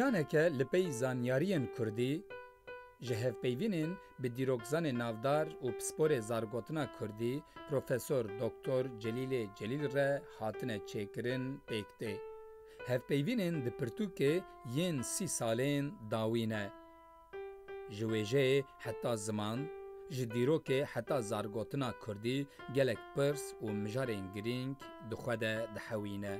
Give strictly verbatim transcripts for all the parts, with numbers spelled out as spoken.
Aneke li pey zanyariyên kurdî, ji hevpeyvînên bi dîrokzanê navdar û pisporê zargotina kurdî Profesor Doktor Celîlê Celîl re hatine çêkirin pêk tê. Hevpeyvînên di pirtûkê yên sî salên dawî ne. Ji wêjeyê heta ziman, ji dîrokê heta zargotina kurdî gelek pirs û mijarên girîng di xwe de dihewîne.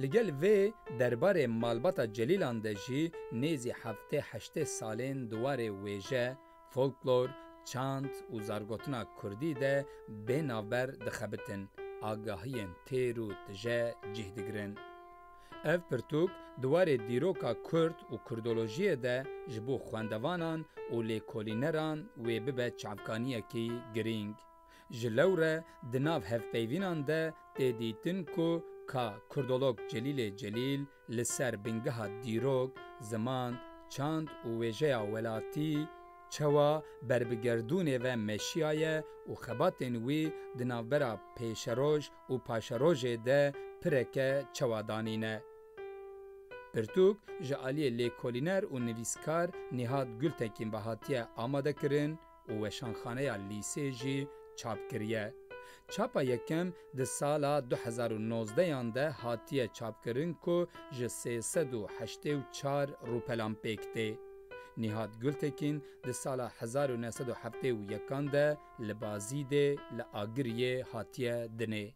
Li gel vê derbarê malbata Celîlan de jî nêzî heftê heştê salên di warê wêje, folklor, çand û zargotina kurdî de bê navber dixebitin, agahiyên têr û tije cih digirin. Ev pirtûk di warê dîroka kurd û kurdolojiyê de ji bo xwendevanan û lêkolîneran wê bibe çavkaniyekî girîng. Ji lewre di nav hevpeyvînan de tê dîtin ku ka kurdolog Celîlê Celîl li ser bingeha dîrok, ziman, çand û wêjeya welatî çawa berbigerdûnê ve meşiyaye û xebatên wî di navbera pêşeroj û paşerojê de pireke çawa danîne. Pirtûk ji aliyê lêkolîner û nivîskar Nîhat Gultekîn ve hatiye amadekirin û weşanxaneya lîsê jî çap kiriye. Çapa yekem di sala du hezar û nozdeyan de hatiye çapkirin ku ji sê sed û heştê û çar rûpelan pêk tê. Nîhat Gultekîn di sala hezar û neh sed û heftê û yekan de li Bazîdê li Agiriyê hatiye dinê.